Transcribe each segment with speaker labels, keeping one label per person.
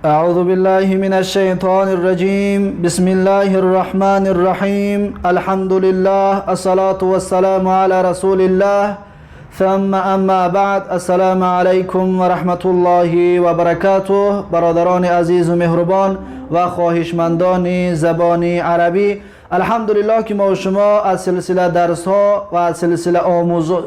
Speaker 1: أعوذ بالله من الشيطان الرجيم. بسم الله الرحمن الرحيم. الحمد لله، الصلاة والسلام على رسول الله، ثم أما بعد. السلام عليكم ورحمة الله وبركاته. برادران عزیز و مهربان و خواهشمندان زبان عربی، الحمدلله که ما و شما از سلسله درس ها و از سلسله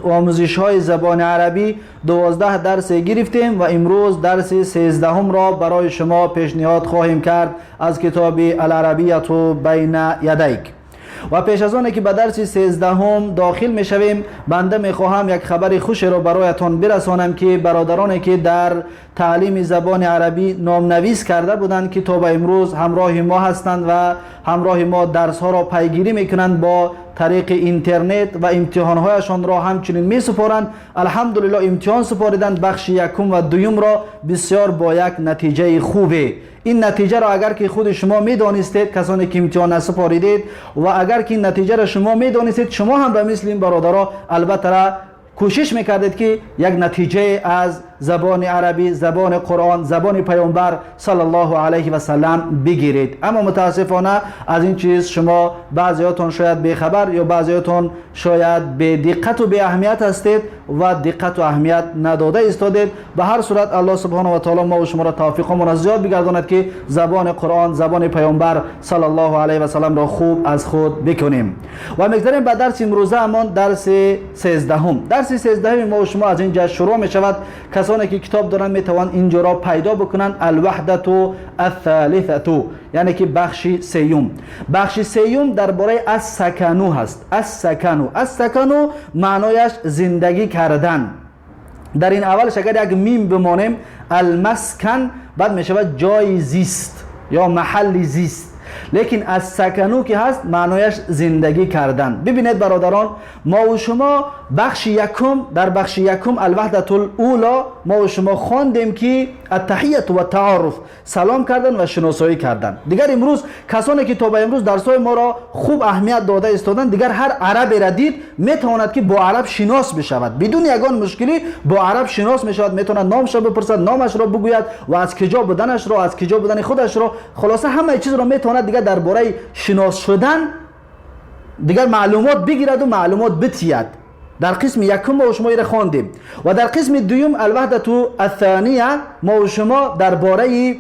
Speaker 1: آموزش های زبان عربی 12 درس گرفتیم و امروز درس 13 را برای شما پیشنهاد خواهیم کرد از کتاب العربیة بین یدیک. و پیش از آن که به درس 13 داخل می شویم، بنده می خواهم یک خبر خوش را برایتان برسانم که برادرانی که در تعلیم زبان عربی نامنویس کرده بودند که تا به امروز همراه ما هستند و همراه ما درس ها را پیگیری میکنند با طریق اینترنت و امتحان هایشان را همچنین می سپارند، الحمدلله امتحان سپاریدند بخش یکم و دوم را بسیار با یک نتیجه خوبه. این نتیجه را اگر که خود شما میدانستید، کسانی که امتحان نسپاریدید، و اگر که این نتیجه را شما میدانستید، شما هم به مثل این برادرها البته کوشش میکردید که یک نتیجه از زبان عربی، زبان قرآن، زبان پیامبر صلی الله علیه و سلم بگیرید. اما متاسفانه از این چیز شما بعضیاتون شاید بیخبر یا بعضیاتون شاید به دقت و به اهمیت هستید و دقت و اهمیت نداده ایستادید. به هر صورت الله سبحانه و تعالی ما و شما را توفیق را زیاد بگرداند که زبان قرآن، زبان پیامبر صلی الله علیه و سلم را خوب از خود بکنیم. و میگذریم به درس امروزه همان، درس 13. درس 13 ما و شما از اینجا شروع می شود. کسانی که کتاب دارن میتوان اینجا را پیدا بکنن. الوحدة الثالثة، یعنی که بخش سیوم. بخش سیوم درباره السكن هست. السكن، السكن معنایش زندگی کردن. در این اولش اگر یک میم بمانیم، المسکن، بعد می شود جای زیست یا محل زیست. لیکن السكن که هست، معنایش زندگی کردن. ببینید برادران، ما و شما بخش یکم، در بخش یکم، الوحدة الأولى، ما و شما خواندیم که التحية و التعارف، سلام کردن و شناسایی کردن. دیگر امروز کسانی که تا به امروز درسای ما را خوب اهمیت داده استادن، دیگر هر عربی را دید، میتواند که با عرب شناس بشود. بدون یگان مشکلی با عرب شناس میشود. میتواند نامش را بپرسد، نامش را بگوید و از کجا بودنش را، از کجا بودن خودش را، خلاصه همه چیز را میتواند دیگر درباره شناس شدن دیگر معلومات بگیرد و معلومات بتید. در قسم یکم ما و شما را خواندیم و در قسم دوم، الوحدة الثانية، ما و شما درباره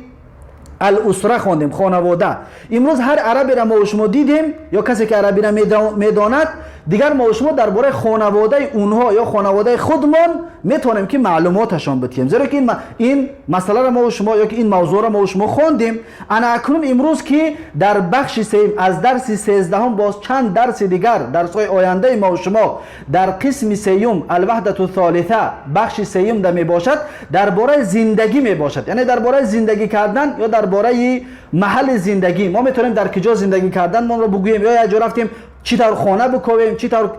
Speaker 1: الأسرة خواندیم، خانواده. امروز هر عربی را ما و شما دیدیم یا کسی که عربی را میداند، دیگر ما و شما درباره خانواده اونها یا خانواده خودمان میتونیم که معلوماتشان بدیم، زیرا که این مسئله را ما و شما یا که این موضوع را ما و شما خواندیم. انا اکنون امروز که در بخش سیم از درس 13، باز چند درس دیگر، درس های آینده ما و شما در قسم سیوم، الوحدة الثالثة، بخش سیوم در می باشد، درباره زندگی می باشد، یعنی درباره زندگی کردن یا درباره محل زندگی. ما میتونیم در کجا زندگی کردن ما رو بگوییم یا یک جا رفتیم، چی طور خانه بکوبیم، چی طور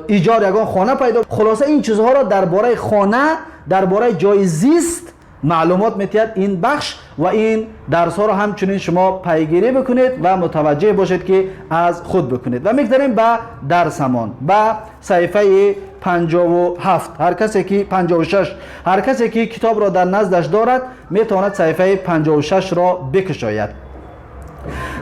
Speaker 1: ایجار یگان خانه پیدا، خلاصه این چیزها را درباره خانه، درباره جای زیست معلومات میتید این بخش. و این درس ها را همچنین شما پیگیری بکنید و متوجه باشید که از خود بکنید. و میگذریم به درسمان، به صفحه 57. هر کسی که 56، هر کسی که کتاب را در نزدش دارد، میتواند صفحه 56 را بکشاید.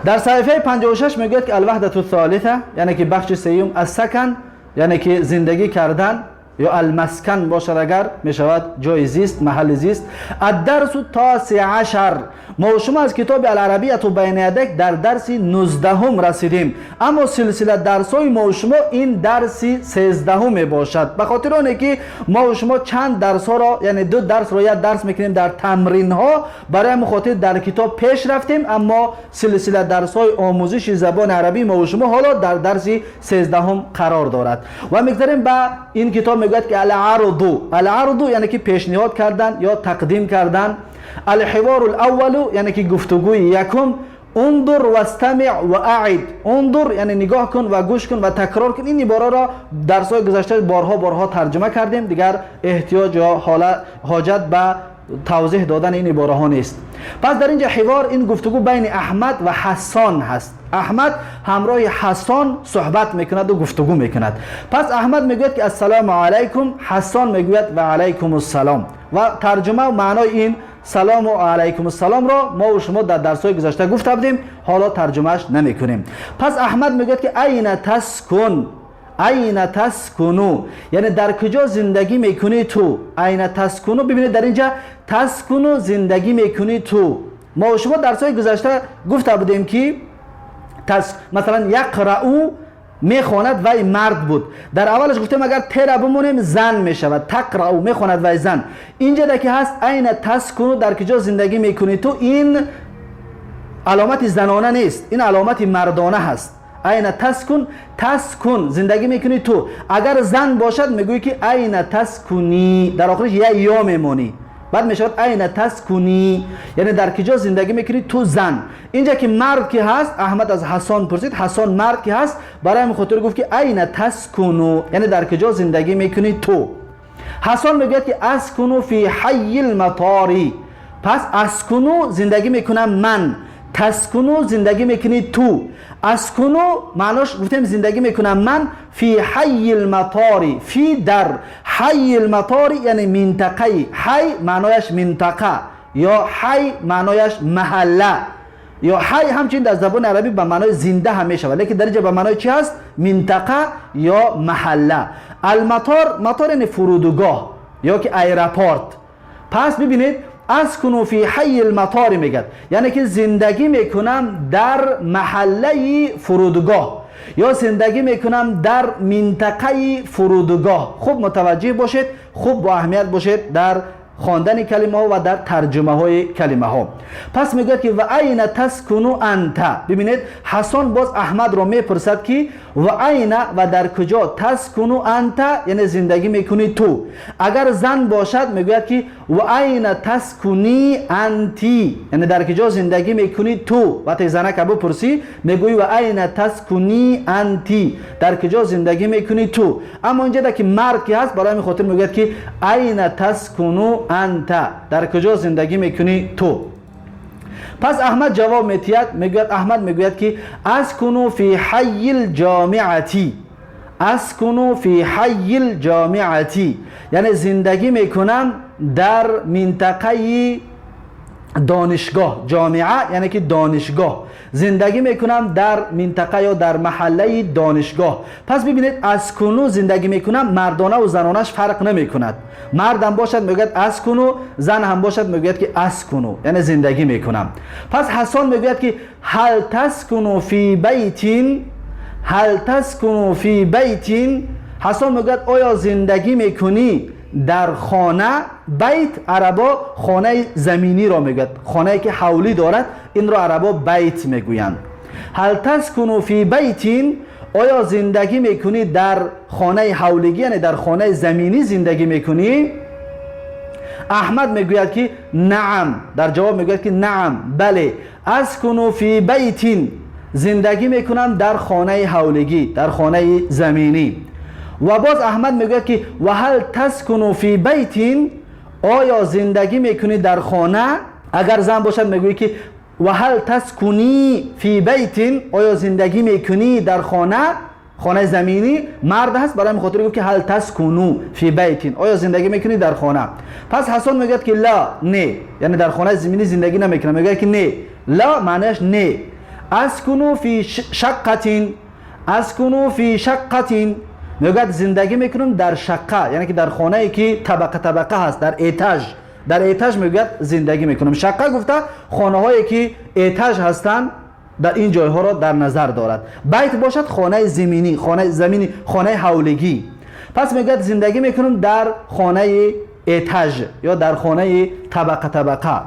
Speaker 1: در صفحه 56 میگوید که الوحدة الثالثة، یعنی که بخش سیوم، السكن، یعنی که زندگی کردن یا المسکن باشد اگر، میشود جای زیست، محل زیست. الدرس التاسع عشر. ما و شما از کتاب العربیة بین یدیک در درس 19 رسیدیم، اما سلسله درس های ما و شما این درس 13 می باشد، به خاطر آنه که ما و شما چند درس ها را، یعنی دو درس را یک درس میکنیم در تمرین ها. برای همین خاطر در کتاب پیش رفتیم، اما سلسله درس های آموزش زبان عربی ما و شما حالا در درس 13 قرار دارد. و میگذریم به این کتاب. میگوید که العرض. العرض یعنی که پیشنهاد کردن یا تقدیم کردن. الحوار الاول، یعنی که گفتگوی یکم. انظر واستمع و اعد. انظر یعنی نگاه کن و گوش کن و تکرار کن. این عباره را درس های گذشته بارها بارها ترجمه کردیم، دیگر احتیاج یا حاجت به توضیح دادن این عباره ها نیست. پس در اینجا حوار، این گفتگو بین احمد و حسان هست. احمد همراه حسان صحبت میکند و گفتگو میکند. پس احمد میگوید که السلام علیکم. حسان میگوید و علیکم السلام. و ترجمه و معنای این Салому алайкум ассалом ро мо ва шумо дар дарсҳои гузашта гуфта будем, ҳоло тарҷумааш намекунем. Пас Аҳмад мегӯяд ки أين تسكن, أين تسكن, яъне дар куҷо зиндагӣ мекунӣ ту. أين تسكن, бибинед, дар инҷа تسكن, зиндагӣ мекунӣ ту. Мо ва шумо дарсҳои гузашта гуфта будем, ки масалан يقرأ, мехонад, вай мард буд. Дар аввалаш гуфтем, агар тера бимонем, зан мешавад, تقرأ, мехонад вай зан. Инҷа да ки ҳаст أين تسكن, дар куҷо зиндагӣ мекунӣ ту, ин аломати занона нест, ин аломати мардона ҳаст. أين تسكن, تسكن, зиндагӣ мекунӣ ту. Агар зан бошад, мегӯӣ ки أين تسكني, дар охириш я ё мемонӣ, баъд мешавад أين تسكني, яъне дар куҷо зиндагӣ мекунӣ ту, зан. Инҷа ки мард ки ҳаст, Аҳмад аз Ҳасон пурсид, Ҳасон мард ки ҳаст, барои ҳамин хотир гуфт ки أين تسكن, яъне дар куҷо зиндагӣ мекунӣ ту. Ҳасон мегӯяд ки أسكن في حي المطار. Пас أسكن, зиндагӣ мекунам ман, تسكن, зиндагӣ мекунӣ ту. أسكن маънош гуфтем, зиндагӣ мекунам ман. في حي المطار, في дар, حي المطار яъне минтақаи, حي маънояш минтақа ё حي маънояш маҳалла ё حي ҳамчунин дар забони арабӣ ба маънои зинда ҳам мешавад, лекин дар инҷа ба маънои чи ҳаст? Минтақа ё маҳалла. المطار, مطار яъне фурудгоҳ ё ки аэропорт. Пас бибинед, أسكن في حي المطار мегӯяд, яъне ки зиндагӣ мекунам дар маҳаллаи фурудгоҳ ё зиндагӣ мекунам дар минтақаи фурудгоҳ. Хуб мутаваҷҷеҳ бошед, хуб бо аҳамият бошед дар хондани калимаҳо ва дар тарҷумаҳои калимаҳо. Пас мегӯяд ки وأين تسكن أنت. Бибинед, Ҳасон боз Аҳмадро мепурсад ки وأين, ва дар куҷо, تسكن أنت, яъне зиндагӣ мекунӣ ту. Агар зан бошад, мегӯяд ки وأين تسكني أنتِ, яъне дар куҷо зиндагӣ мекунӣ ту. Вақте занака бипурсӣ, мегӯӣ وأين تسكني أنتِ, дар куҷо зиндагӣ мекунӣ ту. Аммо инҷа да ки мард ки ҳаст, барои ҳамин хотир мегӯяд ки أين تسكن أنت, дар куҷо зиндагӣ мекунӣ ту. Пас Аҳмад ҷавоб метиҳад, мегӯяд, Аҳмад мегӯяд ки أسكن في حي الجامعة, أسكن في حي الجامعة, яъне зиндагӣ мекунам дар минтақаи донишгоҳ. جامعة яъне ки донишгоҳ. Зиндагӣ мекунам дар минтақа ё дар маҳаллаи донишгоҳ. Пас бибинед, أسكن, зиндагӣ мекунам, мардонаву занонаш фарқ намекунад. Мардам бошад, мегӯяд أسكن, зан ҳам бошад, мегӯяд ки أسكن, яъне зиндагӣ мекунам. Пас Ҳасон мегӯяд ки هل تسكن في بيت, هل تسكن في بيت. Ҳасон мегӯяд, оё зиндагӣ мекунӣ дар хона? بيت арабо хонаи заминиро мегӯяд, хонае ки ҳавлӣ дорад, инро арабо بيت мегӯянд. هل تسكن في بيت, оё зиндагӣ мекунӣ дар хонаи ҳавлигӣ, яъне дар хонаи заминӣ зиндагӣ мекунӣ? Аҳмад мегӯяд ки نعم, дар ҷавоб мегӯяд ки نعم, бале, أسكن في بيت, зиндагӣ мекунам дар хонаи ҳавлигӣ, дар хонаи заминӣ. Ва боз Аҳмад мегӯяд ки وهل تسكن في بيت, оё зиндагӣ мекунӣ дар хона? Агар зан бошад, мегӯӣ ки وهل تسكني في بيت, оё зиндагӣ мекунӣ дар хона, хонаи заминӣ? Мард ҳаст, барои ҳамин хотир гуфт ки هل تسكن في بيت, оё зиндагӣ мекунӣ дар хона? Пас Ҳасон мегӯяд ки لا, не, яъне дар хонаи заминӣ зиндагӣ намекунам. Мегӯяд ки не, لا маънояш не. أسكن في شقة, أسكن في شقة, мегӯяд, зиндагӣ мекунам дар شقة, яъне ки дар хонае ки табақа табақа ҳаст, дар этаж, дар этаж мегӯяд, зиндагӣ мекунам. شقة гуфта, хонаҳое ки этаж ҳастанд, дар ин ҷойҳоро дар назар дорад. بيت бошад, хонаи заминӣ, хонаи заминӣ, хонаи ҳавлигӣ. Пас мегӯяд, зиндагӣ мекунам дар хонаи этаж ё дар хонаи табақа табақа.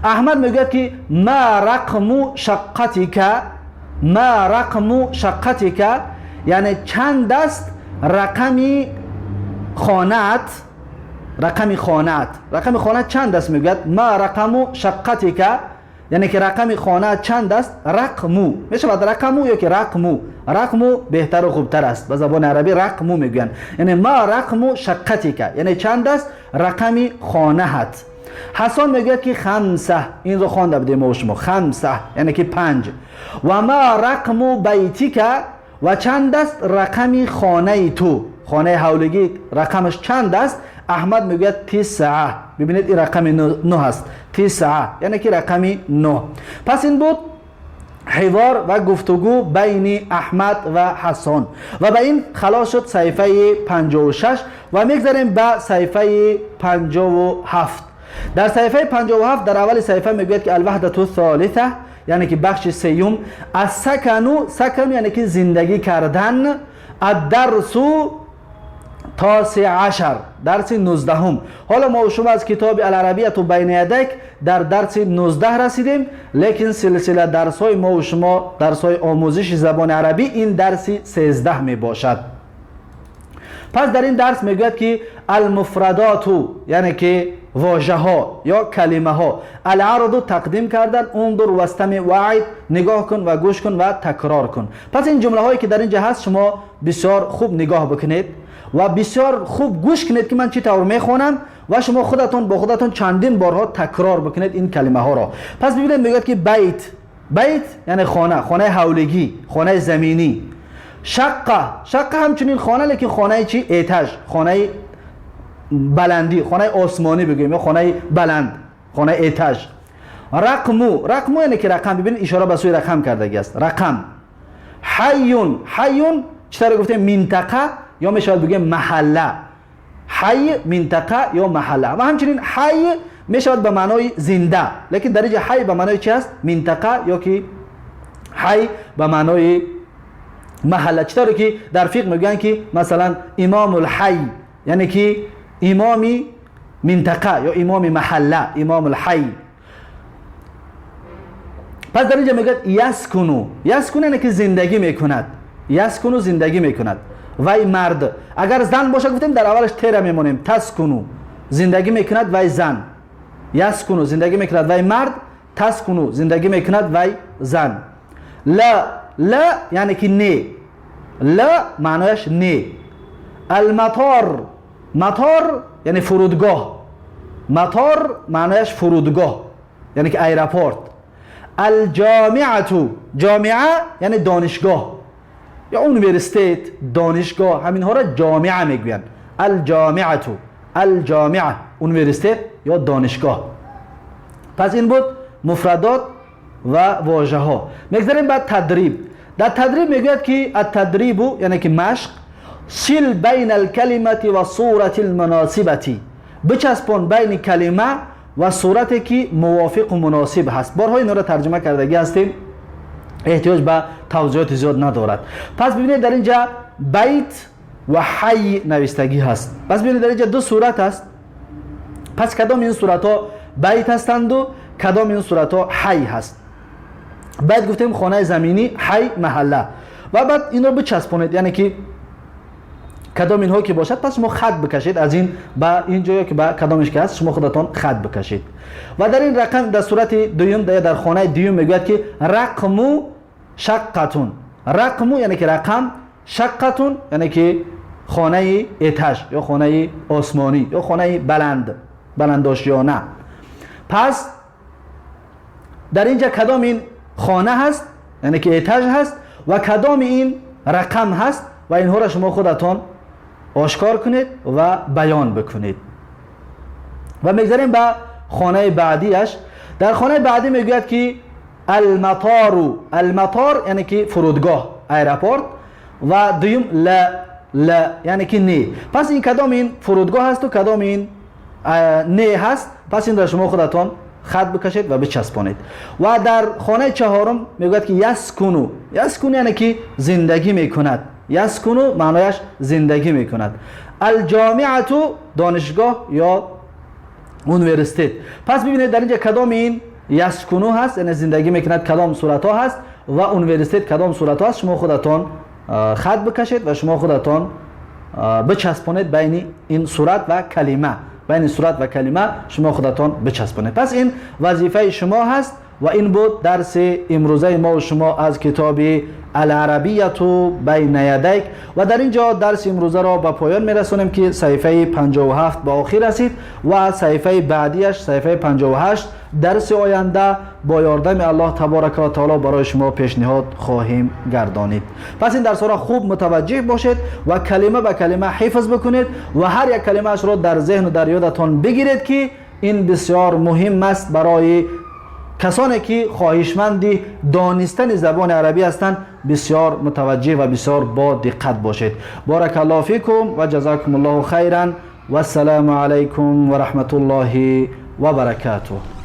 Speaker 1: Аҳмад мегӯяд ки ما رقم شقتك, ما رقم شقتك, яъне чанд аст рақами хонаат, рақами хонаат, рақами хонаат чанд аст? Мегӯяд ما رقم شقتك, яъне ки рақами хонаат чанд аст. رقم мешавад, رقم ё ки رقم. رقم беҳтару хубтар аст, ба забони арабӣ رقم мегӯянд. Яъне ما رقم شقتك, яъне чанд аст рақами хонаат. Ҳасон мегӯяд ки خمسة, инро хонда будем мо шумо, خمسة яъне ки панҷ. وما رقم بيتك, ва чанд аст рақами хонаи ту, хонаи ҳавлигӣ рақамаш чанд аст? Аҳмад мегӯяд تسعة. Бибинед, ин рақами 9 аст, تسعة, яъне ки рақами 9. Пас ин буд ҳивор ва гуфтугӯ байни Аҳмад ва Ҳасан. Ва ба ин халос шуд саҳифаи 56 ва мегзарем ба саҳифаи 57. Дар саҳифаи 57, дар аввали саҳифа мегӯяд, ки الوحدة الثالثة, яъне ки бахши сеюм. السكن, سكن яъне ки зиндагӣ кардан. الدرس التاسع عشر, дарси 19-ум. Ҳоло мо шумо аз китоби العربية بين يديك дар дарси 19 расидем, лекин силсила дарсҳои мо шумо, дарсҳои омӯзиши забони арабӣ, ин дарси 13 мебошад. Пас дар ин дарс мегӯяд, ки المفردات, яъне ки вожаҳо ё калимаҳо. العرض, тақдим кардан. انظر واستمع وأعد, нигоҳ кун ва гӯш кун ва такрор кун. Пас ин ҷумлаҳое ки дар ин ҷа ҳаст, шумо бисёр хуб нигоҳ бикунед ва бисёр хуб гӯш кунед, ки ман чӣ тавр мехонам, ва шумо худатон бо худатон чандин борҳо такрор бикунед ин калимаҳоро. Пас бибинед, мегӯяд, ки بيت. بيت яъне хона, хонаи ҳавлигӣ, хонаи заминӣ. شقة, شقة ҳамчунин хона, лекин хонаи чи? Этаж, хонаи баландӣ, хонаи осмонӣ бигӯем ё хонаи баланд, хонаи этаж. رقم, رقم яъне ки рақам. Бибинед, ишора ба сӯи рақам кардагӣ аст, рақам. حي, حي чӣ тавре гуфтем, минтақа ё мешавад бигӯем маҳалла. حي, минтақа ё маҳалла. Ва ҳамчунин حي мешавад ба маънои зинда, лекин дар инҷа حي ба маънои чи аст? Минтақа ё ки حي ба маънои маҳалла. Чӣ тавре ки дар фиқҳ мегӯянд, ки масалан إمام الحي, яъне ки имоми минтақа ё имоми маҳалла, إمام الحي. Пас дар инҷа мегӯяд يسكن. يسكن яъне ки зиндагӣ мекунад. يسكن, зиндагӣ мекунад вай мард. Агар зан бошад, гуфтем, дар аввалаш тера мемонем, تسكن, зиндагӣ мекунад вай зан. يسكن, зиндагӣ мекунад вай мард. تسكن, зиндагӣ мекунад вай зан. لا, لا яъне ки не. لا маънояш не. المطار, مطار яъне фурудгоҳ. مطار маънояш фурудгоҳ, яъне ки аэропорт. الجامعة, جامعة яъне донишгоҳ ё университет, донишгоҳ, ҳаминҳоро جامعة мегӯянд. الجامعة, الجامعة, университет ё донишгоҳ. Пас ин буд مفردات ва вожаҳо. Мегзарем ба تدريب. Дар تدريب мегӯяд, ки التدريب, яъне ки машқ. صل بين الكلمة والصورة المناسبة, бичаспон байни калима ва сурате, ки мувофиқу муносиб ҳаст. Борҳо инҳоро тарҷума кардагӣ ҳастем, эҳтиёҷ ба тавзиҳоти зиёд надорад. Пас бибинед, дар инҷа بيت ва حي навистагӣ ҳаст. Пас бибинед, дар инҷа ду сурат аст. Пас кадом ин суратҳо بيت ҳастанду кадом ин суратҳо حي ҳаст? بيت гуфтем хонаи заминӣ, حي маҳалла. Ва баъд инро бичаспонед, яъне ки кадом инҳо ки бошад, пас шумо хат бикашед аз ин ба ин ҷо ё ки ба кадомеш ки ҳаст, шумо худатон хат бикашед. Ва дар ин рақам, дар сурати дуюм, дар хонаи дуюм мегӯяд, ки رقم شقة. رقم яъне ки рақам, شقة яъне ки хонаи этаж ё хонаи осмонӣ ё хонаи баланд, баландошёна. Пас дар ин ҷа кадом ин хона ҳаст, яъне ки этаж ҳаст, ва кадоми ин рақам ҳаст? Ва инҳоро шумо худатон ошкор кунед ва баён бикунед. Ва мегзарем ба хонаи баъдиаш. Дар хонаи баъдӣ мегӯяд, ки المطار. المطار яъне ки фурудгоҳ, аэропорт. Ва дуюм لا, لا яъне ки не. Пас ин кадом ин фурудгоҳ ҳасту кадом ин не ҳаст? Пас инро шумо худатон хат бикашед ва бичаспонед. Ва дар хонаи чаҳорум мегӯяд, ки يسكن. يسكن яъне ки зиндагӣ мекунад. يسكن маънояш зиндагӣ мекунад. الجامعة, донишгоҳ ё университет. Пас бибинед, дар инҷа кадом ин يسكن ҳаст, яъне зиндагӣ мекунад, кадом суратҳо ҳаст ва университет кадом суратҳо ҳаст? Шумо худатон хат бикашед ва шумо худатон бичаспонед байни ин сурат ва калима. Байни сурат ва калима шумо худатон бичаспонед. Пас ин вазифаи шумо ҳаст. Ва ин буд дарси имрӯзаи мо шумо аз китоби Аларабияту байна ядайк. Ва дар ин ҷо дарси имрӯзаро ба поён мерасонем, ки саҳифаи 57 ба охир расид ва саҳифаи баъдиаш, саҳифаи 58, дарси оянда бо ёрдами Аллоҳ таборака ва таоло барои шумо пешниҳод хоҳем гардонид. Пас ин дарсҳоро хуб мутаваҷҷеҳ бошед ва калима ба калима ҳифз бикунед ва ҳар як калимаашро дар зеҳну дар ёдатон бигиред, ки ин бисёр муҳим аст барои касоне ки хоҳишманди донистани забони арабӣ ҳастанд. Бисёр мутаваҷҷеҳ ва бисёр бо диққат бошед. Барака Аллоҳу фикум ва ҷазакум Аллоҳу хайран. Вассалому алайкум ва раҳматуллоҳи ва баракатуҳ.